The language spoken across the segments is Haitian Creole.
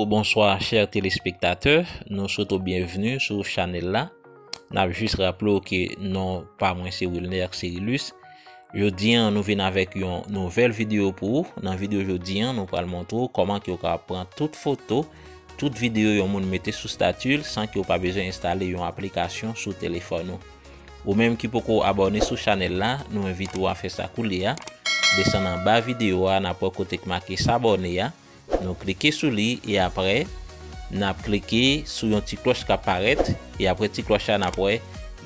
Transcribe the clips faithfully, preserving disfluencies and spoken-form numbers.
Bonswa, chè telespektatè. Nou swete w byenvni sou chanèl la. N ap jis raple w ke non pa mwen se Wilner Cerilus. Jodi an, nou vin avèk yon nouvèl videyo pou ou. Nan videyo jodi an, nou pral montre w kòman ke w ka pran tout foto, tout videyo yon moun mete sou stati l san ke w pa bezwen enstale yon aplikasyon sou telefòn ou. Ou menm ki poko abòne sou chanèl la, nou envite w a fè sa koulye a. Desann anba videyo a, n ap wè kote k make s'abonner a. Nou klike sou li e apre, n ap klike sou yon ti klòch k ap parèt. E apre ti klòch la, n ap wè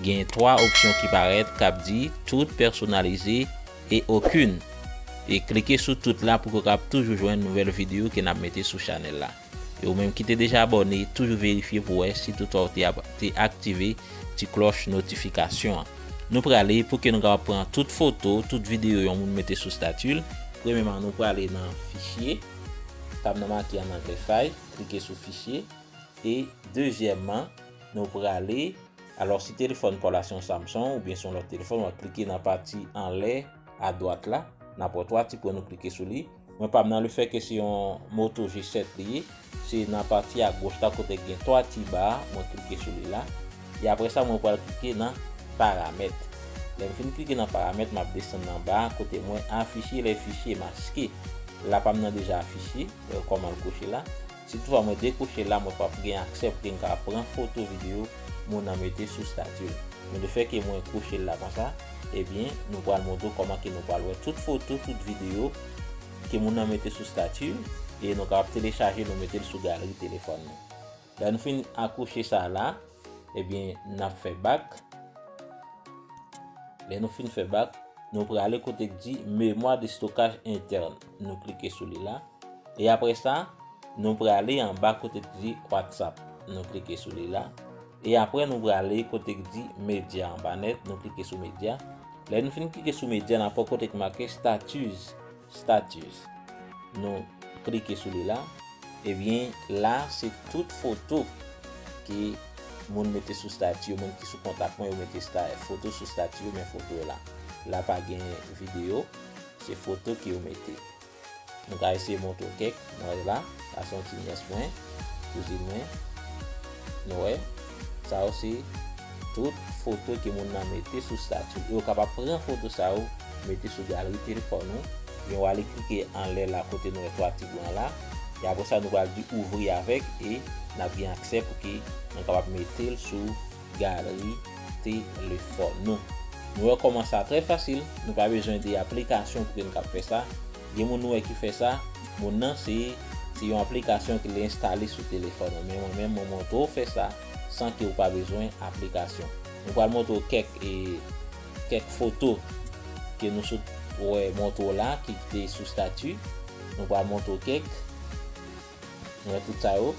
gen twa opsyon ki parèt k ap di tout, pèsonalize e okenn. E klike sou tout la pou ke w kab toujou jwenn nouvèl videyo ke n ap mete sou chanèl la. E ou menm ki te deja abòne, toujou verifye pou wè si toutfwa w te, te aktive ti klòch notifikasyon an. Nou prale pou ke nou kapab pran tout foto, tout videyo yon moun mete sou stati l. Premyèman, nou prale nan fichye. Tab nan make an anglè file, klike sou fichye. E dezyèmman, nou prale, alò, si telefòn pa w la se yon Samsung oubyen se yon lòt telefòn, w ap klike nan pati anlè adwat la, n ap wè twa ti pwen, nou klike sou li. Mwen pa m nan, lefètke se yon Moto G sèt li ye, se nan pati agoch la kote gen twa ti ba, mwen klike sou li la. E apre sa, mwen pral klike nan paramèt. Lè m fin klike nan paramèt, m ap desann nan ba a kote mwen afiche les fichiers masqués. La pa m nan deja afiche, kòman l kouche la. Si toutfwa mwen dekouche l la, mwen p ap gen aksè pou ke m ka pran foto, videyo moun nan mete sou stati l. Men lefètke mwen kouche l la konsa, ebyen, nou pral montre w kòman ke nou pral wè tout foto, tout videyo ke moun nan mete sou stati l, e nou kapab telechaje l, nou mete l sou galri telefòn nou. Lè nou fin akouche sa la, ebyen, n ap fè bak. Lè nou fin fè bak, nou prale kote k di mémoire de stockage interne. Nou klike sou li la. E apre sa, nou prale anba kote k di WhatsApp. Nou klike sou li la. E apre, nou prale kote k di média anba nèt. Nou klike sou média. Lè nou fin klike sou média, n ap wè kote k make status. Status. Nou klike sou li la. Ebyen, la, se tout foto ke moun mete sou stati yo, moun ki sou kontak mwen, yo mete sta-, foto sou stati yo, men foto yo la. La pa gen videyo, se foto ke yo mete. Nou ka eseye montre w kèk, nou wè la, sa se yon ti nyès mwen, kouzin mwen, nou wè, sa yo se tout foto ke moun nan mete sou stati. E ou kapab pran foto sa yo, mete sou galri telefòn ou, ebyen w ale klike anlè la kote nou wè twa ti bwen la, e apre sa nou pral di ouvrir avec e n ap gen aksè pou ke nou kapab mete l sou galri telefòn nou. Nou wè kòman sa trè fasil, nou pa bezwen de aplikasyon pou ke nou kab fè sa. Gen moun nou wè ki fè sa, moun nan se, se yon aplikasyon ke li enstale sou telefòn ou. Men mwen menm, mwen montre w fè sa san ke w pa bezwen aplikasyon. Nou pral montre w kèk, e, kèk foto ke nou sot wè montre w la, ki te sou stati. Nou pral montre w kèk. Nou wè tout sa yo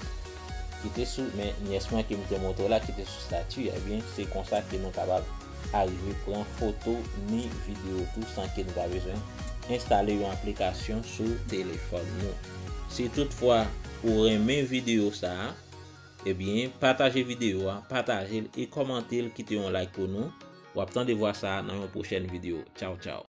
ki te sou, men nyès mwen ke m te montre w la ki te sou stati, ebyen, se konsa ke nou kapab arive pran foto ni videyo tou san ke nou pa bezwen enstale yon aplikasyon sou telefòn nou. Si toutfwa ou renmen videyo sa a, ebyen, pataje videyo a, pataje l e kòmante l, kite yon like pou nou. W ap tande vwa sa a nan yon pwochèn videyo. Tchaw, tchaw.